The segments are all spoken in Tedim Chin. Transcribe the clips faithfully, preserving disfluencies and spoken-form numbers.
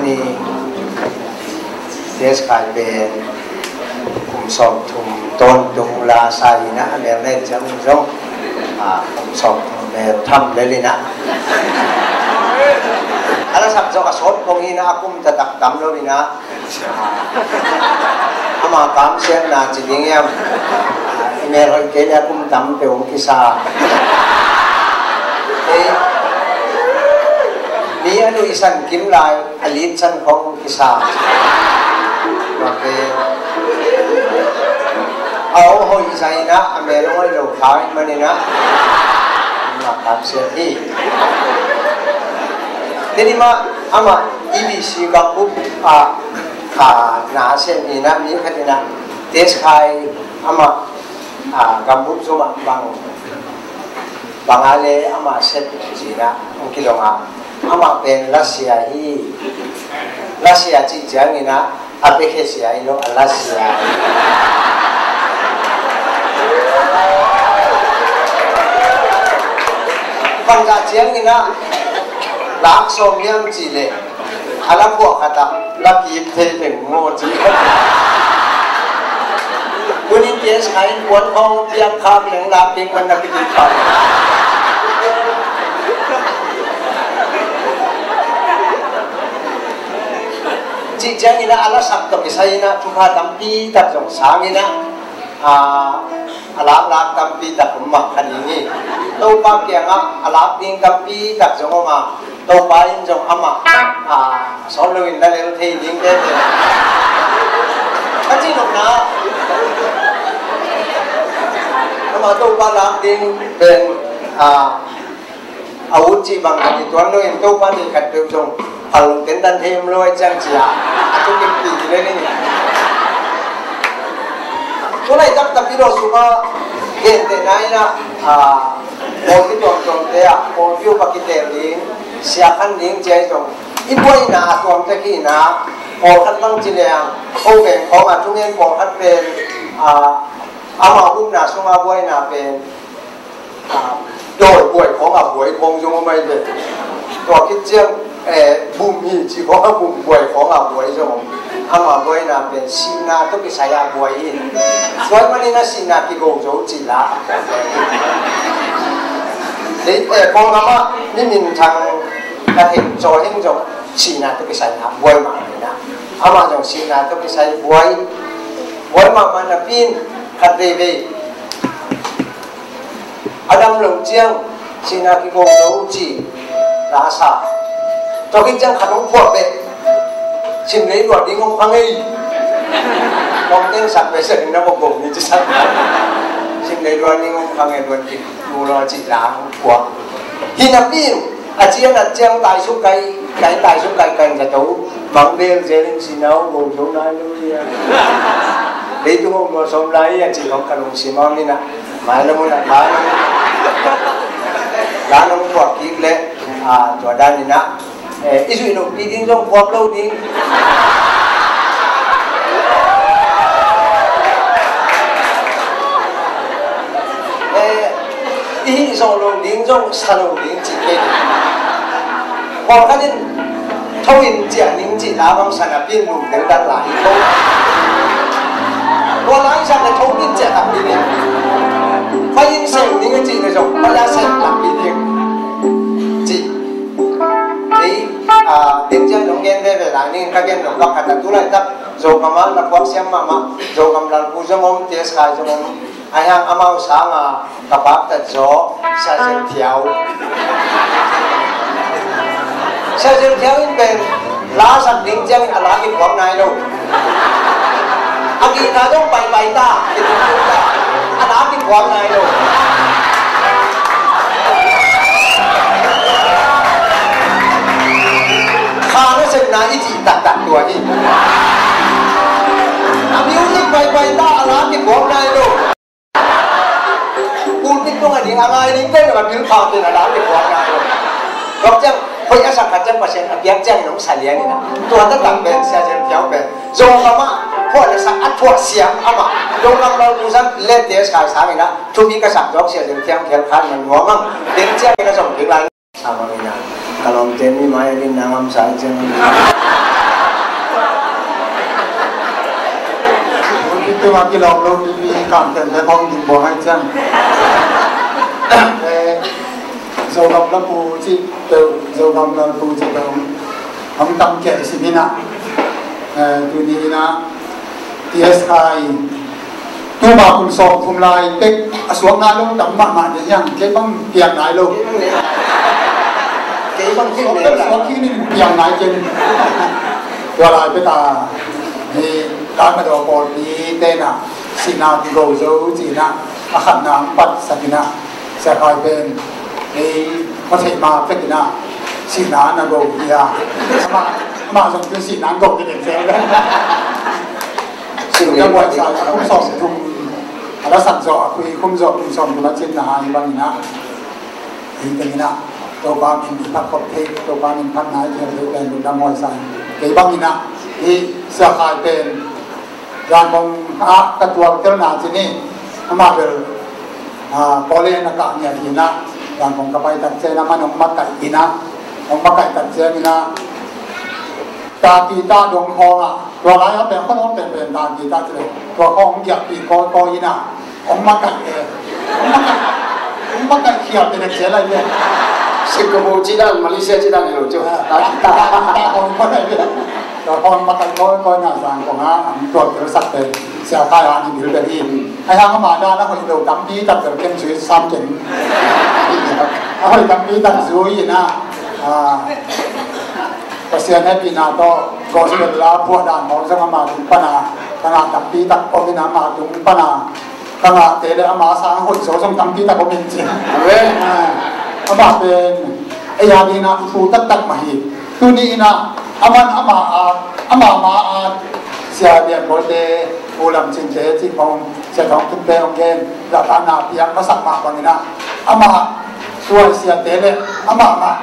Ni, T S Khai pen kum sawmthum tawntung la sa in ah, a mel na et ciang zong, a, kum sawmthum mel tham lel in ah, a lasak zong a sawt kong hi in ah, a kum taktak tam lo in ah, ama kamsiatna ci ding hiam? I mel hoih kei leh a kum tam peuh hong kisa. Ei, mi a nuihsan kim lai, a litsan khong kisa. Mate, a hong hoih zah in ah, a mel hong hoih lo kha ahih manin ah, ama kamsiat hi. Tuni mah amah E B C gambup ah, a, na sem in ah, mi khat in ah, T S Khai amah, a, gambup zumah bang, bang a leh amah sep ci in ah hong kidong a, amah pen lasia hi. Lasia cih ciangin ah, a pekhe sia hi lo, a lasia hi. Bangzah ciangin ah lak sawm hiam cih leh, a la phuah khat ah la kip thei teng maw ci. Tuni T S Khai in puan khawng piak khak leng lak ding man na kikip pan. Cih ciangin ah a lasak tawh kisai in ah thupha tampi tak zong sang in ah, a, a laklak tampi tak om mah kha ding hi. Topa kiangah a lak ding tampi tak zong om a, Topa in zong amah, a, a sawt loin la lel thei ding tete ka cih nopna. Amah Topa lak ding pen, a, a ut cih bang khat i tuan lo in, Topa deih khat peuh zong phal tentan thei om lo ahih ciang ci a, a thukim pi hi le ning. Tu laitak Tapidaw sungah gentehna in ah, a, pawlpi tuamtuamte ah pawlpi upa kitel ding, sia khan ding ci a, hi zong i buaina a tuamte khi in ah, pawlkhat bang ci leng, ko veng khawng a thungen pawlkhat pen, a, amau upna sungah buaina pen, a, dawi buai khawng a buai khawng zong om ahi ve. Tua khit ciang, eh, bum hi ci khawng a bum buai khawng a buai zong om. Ama buaina pen sihna tawh kisai a buai hi. Tua ahih manin a sihna kigo zo cih la. Ei, eh, Kawlgam ah mi minthang ka thei Zaw Hing zong sihna tawh kisai a buai mahmah hi in ah. Amah zong sihna tawh kisai buai, buai mahmah napi in khat veivei a dam lo ciang sihna kigo zo ci la sa. Tua khit ciang khat hong phuak beh, sim lei luah ding hong pha ngei. Hong teng sak beh sak na bok bok ni ci sak. Sim lei luah ding hong pha ngei, luan kik lu lo ci la hong phuak. Hi napi in a ci a nat ciang taisuk kai, kai taisuk kai kai zato. Mang bel zel in sihna hong go zo nai lo hi a. Leitung hong nuam sawm lai hi a ci khawng ka lungsim ah om in ah. Mai lo mun ah, mai lo mun ah. La nong phuak kik leh, a, tua dan in ah, eh, i zuih noppi ding zong phuak lo ding. Eh, i hih zawh lo ding zong sa lo ding cih kei. Pawlkhat in tho in ciah ning cih la bang sa napi in lum deuh dan lai hi tho. Tua lai sa le tho in ciah takpi ding. Pai in sem ning a cih le zong pai a sem takpi ding. Cih. Ei, a, ding ciang nong gen veve lai ning ka gen lo bak khat a tu laitak Zogam ah na puak siam mahmah, Zogam lalpu zong om, T S Khai zong om. Ahi hang amau sanga ka paktat zaw Sia Zel Thiau. Sia Zel Thiau in pen la sak ding ciangin a la kiphuak nai lo. A gina zong paipai ta, kitung ta, a la kiphuak nai lo. Kha nasepna i cih taktak tua hi. A music paipai ta, a la kiphuak nai lo. Pulpit tungah ding a ngai ding teng a bil phak in a la kiphuak nai lo. Tua ciang hoih a sak khat ciang Pasian a piak ciangin hong sa lian in a. Tua taktak pen Sia Zel Thiau pen Zogam ah phuah le sak a thuah siam amah. Zogam lalpu sang le T S Khai sang in a thupi ka sak zawk Sia Zel Thiau khial khan man nuam ang. Ding ciangin a zong ding lai. Sa bangin a ka lawmte mi mai a din na ngamsa ciang. Tuma kilawm lo pipi kam teng te khawng ding buang ai ciang. Eh, Zogam lapu ci teu, Zogam lapu ci teu hong tam kei si mina. Eh, tuni ina T S I tuma kum sawm kum lai tek a suak nai lo tam mahmah ding hiang, kei bang piang nai lo. Kei bang suak, suak khin in piang nai kei. Tua lai pek a ni, kan ma daw pawlpi te na sihna kigo zo cina a khatna ang pat sakina, Sia Khai pen ei ma thei ma pekina sihna na go hi a. Ama, ama zong tu sihna ang go hi den zel. Sihna buai sa kum sawm kum a la sak zo a kui kum zo kum sawm kum a cin na ha hi bangina. Hi tengina Topa min i phat khop thei, Topa min phat nai kei thei pen lungdam huai sa. Kei bangina hi Sia Khai pen Zangkong ah ka tualtelna ci ni, amah bel, ah, college na kah ngiat hi na, Zangkong ka pai tak ciang a man hong makaih hi na, hong makaih tak ciang ina, ta ti ta dong khawng ah, tua lai a pen khon hong pen pen ta ti ta ci le, tua khawng hong giahpih kawikawi hi na, hong makaih e, hong makaih, hong makaih khial te dek cia lai le. Singapore ci dan, Malaysia ci dan hi lo cu. Ah, ta ti ta, ta ti ta khawng khon lai le. Tua khawng makaih kawikawi na Zangkong ah, hong tualtel sak pen Sia Khai a ni bil bel hi. Ai hang amah dan a hoih lo tampi tak bel ken zui sam ken. A hoih tampi tak zui ina, ah, Pasian hehpihna tawh gospel la phuah dan mawk zong amah tung pana, ka ngah tampi tak om ina amah tung pana, ka ngahte le ama sang hoih zo zong tampi tak om in ci. Amen. Ah, amah pen ei a dingin a pu taktak mah hi. Tuni in a, aman ama a, ama ma a, Sia Lian Bawi te, U Lam Cin te, Cin Bawng, Sia Thawng Tung te hong gen, zahtakna piak masak mah bangin a, ama suai siate le ama mah,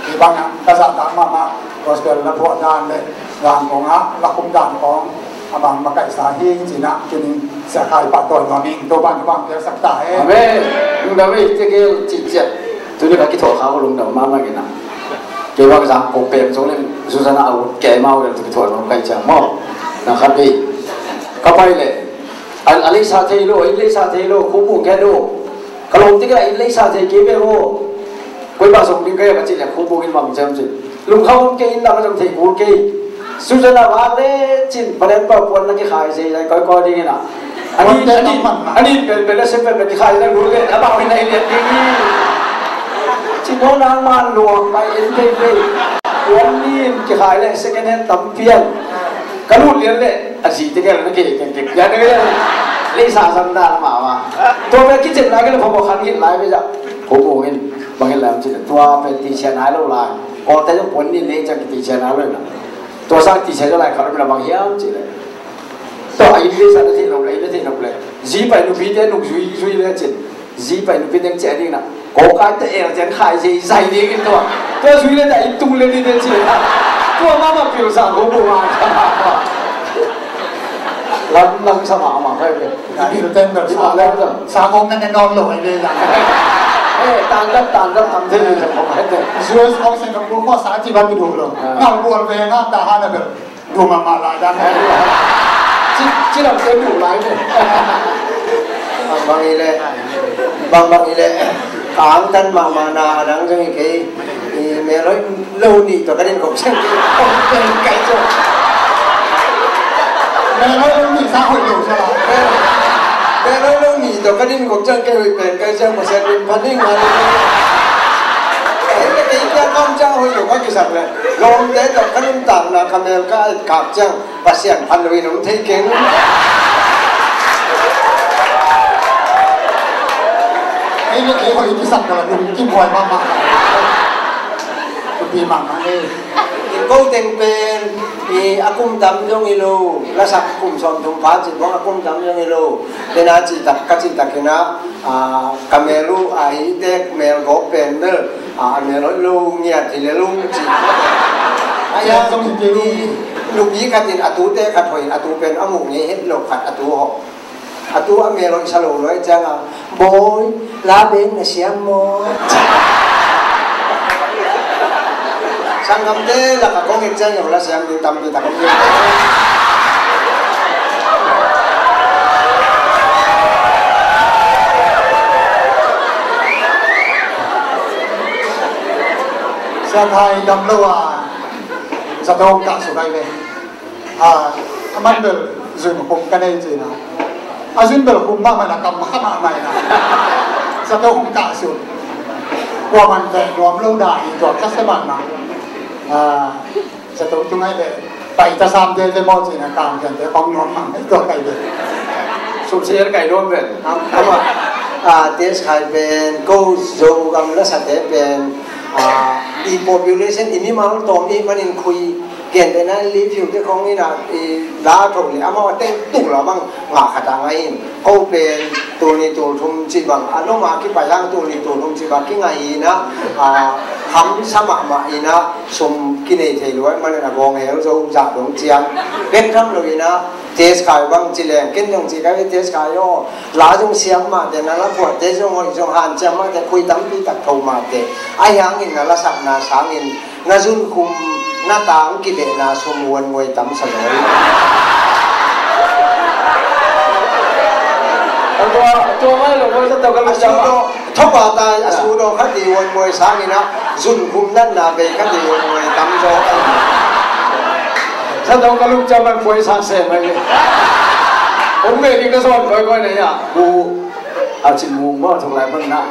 hi bang a ka zahtak mahmah, gospel la phuah dan le, dan kong a, la khum dan kong, a bang makaihsa hi, cina, tunin Sia Khai pahtawi nuam ing, Topan, Topan piaksak ta hen. Amen. Lungdam ei, Tekel, ciciat. Tuni ka kithawl kha ko lungdam mahmah ina. Kei bang zang ko pem zong leng, Susanna a ut kei mau leng, kithawl nuam kai ciang maw. Na khat ei. Ka pai le. A, a leisa thei lo, a inn leisa thei lo, khubu khe lo. Ka lawm tikah inn leisa thei kei ve ho. Koi bah sawm ding ka hi a ka cih leh khubu in bang ciam cih. Lungkham om kei in lam a zong thei kul kei. Susan a vak le cin, palen pau puan na kikhai zei lai koi koi ding in a. Ani, ani, ani pel pel a sem pel pel kikhai lai lul le, a bau in a i lian ding hi. Cin ho nang man luang pai en thei thei. Puan nin kikhai le second hand tam pian. Ka lut lian le, a zi te gel na ke, ke, ke, ya te gel. Leisa zan da la ma wa. Tua pe kitchen lai ke le pha pha khan ngit lai pe ja. Ko ko ngin, bang ngin lai am chin. Tua pe ti sia nai lo lai. Ko te jo pon ni le ja ti sia nai lo na. Tua sa ti sia jo lai kha lo na bang hiam chin le. Tua ai leisa na ti lo, ai le ti lo le. Zi pai nu pi te nu zui, zui le chin. Zi pai nupi teng ciah ding na. Ko kai te el cian khai zai zai ding in tua. Tua zui le ta in tung le ni te ci. Tua mama pil sa ko bu ma. Lam lam sa ma ma kai ve. Pil ten ber sa lam sa ko men non lo ai ve la. Eh, tan lam tan lam tam te ni sa ko kai te. Zui ko sen ko ko sa ci ba mi du lo. Na bu ve na ta ha na ber. Duh mahmah lai dan. Ci, ci lam te duh lai ve. Bangbang i le, bangbang i le. Ka angtan mahmah na a dang zong i kei. I melhoih lo nih tawh ka din kop ciang kei. Melhoih lo nih sa hoih lo sa la. Melhoih lo nih tawh ka din kop ciang kei hoih pen kei ciang Pasian din pha ding a. Kei le kei kia kam ciang hoih lo ka kisak le. Lawmte tawh ka nuntakna ka mel ka ait kap ciang Pasian phan lo in om thei keng. Ei le kei hoih kisak ka la lungkim huai mahmah. Thupi mahmah ei. Ko teng pen i a kum tam zong i lo, lasak kum sawm thum pha cin bang a kum tam zong i lo. Tena cih tak ka cih tak hi na. A, ka mel uh a hi tek mel gawp pen bel, a, a mel hoih lo ngiat hi le lung ci. A, ya, nupi khat in a tute khat hoih, a tu pen a muh ngei het lo khat a tu hawh. A tu a mel hoih sa lo lo ciang a, Bawi, la beng na siam maw? Sanggamte lak a kong et ciang a la siam ding tampi tak om ding. Ka thai dam lo a, zato kah suk ai ve. A, a man bel zun khum ka nei cina. A zun bel khum mahmah na, kam kha mahmah na. Zato kah suk. Kua man ve nuam lo da hi tua ka se mahmah. A, zato tu ngai ve. Pai ta sam te ve maw cina, kam ken te kong nuam mang tua kai ve. Sum siar kai nuam ve. Am, am, a, tes khai pen, ko Zogam la sa te pen, a, i population, i mimal tawm i manin khui, ken te na li phiu te khong ina, i la tho le, amau a teng tuk la bang, nga khat a ngai in. Ko pen, tul ni tul thum ci bang, a noma ki pai hang tul ni tul thum ci bang, ki ngai ina, a, ham sa mahmah ina, sum ki nei thei luai, manin a gong hel zo, za dong ciang. Ken tham lo ina, tes kai bang ci leng, ken dong ci kai tes kai o, la zong siam mah te, na la phuah te zong hoih zong han siam mah te, khui tampi tak tho mah te. Ai hangin na la sakna sangin, na zun khum, na tang kibehna sum wan ngoi tam sa lo. A tua, a tua mai lo, mai sa tau ka lu sa ma. Thopa ta a su dong khat i wan ngoi sangin a, zun khum nan na bei khat i wan ngoi tam zo. Sa tau ka lu sa ma poi sa se mai. Ong be ding ka son koi koi na ya. Bu a cin mung ba thuk lai pan na.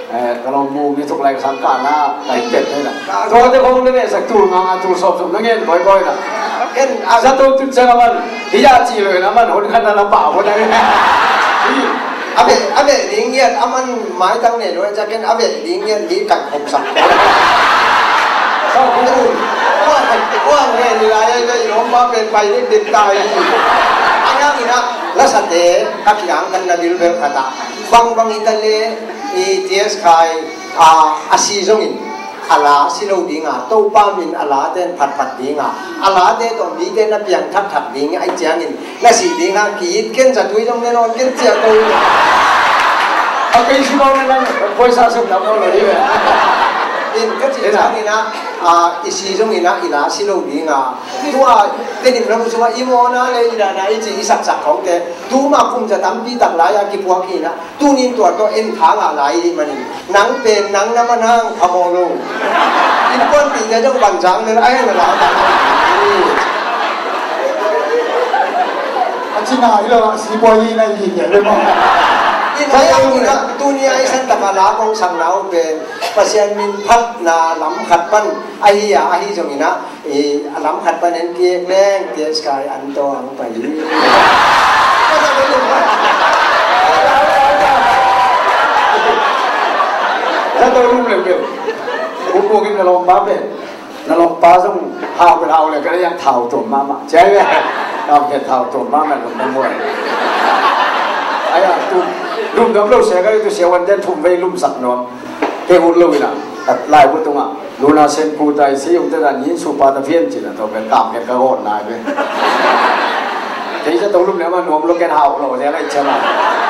Eh, ka lawm mung ni thuk lai ka sang ka na, ka in tet thei na. Tua te khong ne ne sak tul nga nga tul sawm sawm na ngen koi koi na. Ken a sa tul tun sa ka man. Hi ya ci lo na man hon khan na la pa hon na. Hi. A ve, a ve ding ngiat, a man maitang ne lo, ca ken a ve ding ngiat, hi kan khop sak. Sa khop sak. Ua, ua nge ni lai, ai, ai, lom pa pen pai dik dik tai. A nang ina, la sa te, ka kiang kan na bil bel kata. Bang bang i ta le, i tes khai, a, a si zongin. A la si lo dinga, Topa min a la ten phatphat dinga, a la te tawh mi te na piang thakthak ding, ai ciangin, na si dinga, ki it ken za tui zong ne nawn ken cia ko. A kei si lo ne lang, poisa sum na mo lo hi ve. In ka ci ciangin a, a, i si zongin a, i la si lo dinga. Tua, te nim lam suma i mo na le i da na i ci i sak sak khong te. Tuma kum za tampi tak lai a ki puak hi na. Tunin tua tawh en pha ngah lai i hih manin, nang pen nang na man hang phamawh lo. Innkuanpihte zong bang zang nen a hen a la bang. A cina hi lo, a sipuai hi na i hih kei le maw. Inn a yang ina, tuni a i san taka la kong sang na uh pen Pasian min phatna lam khat pan ahi a, ahi zongin a, i, a lam khat pan en kik leng, T S K i an tawh ang pai hi. Ka tawh lum lem lem. Buk buk in na lawmpa pen. Na lawmpa zong hau pen hau le ka yang thau tuam mahmah. Cia hi ve. Thau pen thau tuam mahmah lum na muai. Ai a tu lum dam lo sia ka tu sia wan den thum vei lum sak nuam. Kei ut lo ina. Lai bu tunga. Luna sen pu tai si ung te dan yin su pa ta fian cina to pen kam ken ka gon nai pen. Kei sa to lum le ma nuam lo ken hau lo sia lai cia ma.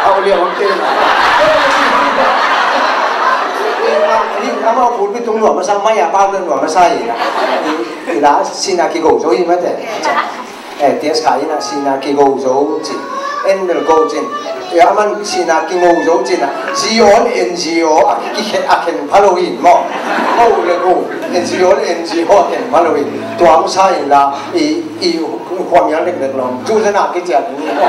Hau liam ang ken. Ama pulpit tung nuam masa, mai a pau tung nuam masa hi na. I, i la sina kigo zo hi mate. Eh, T S K ina sina kigo zo ci. En bel go cin. Ya man sina kigo zo cin a. G O N G O a kikhen a khen pha lo hi maw. Go le go. N G O le N G O a khen pha lo hi. Tua ang sa in la i, i khuamial dek dek lawm. Tu zana kiciat ni maw.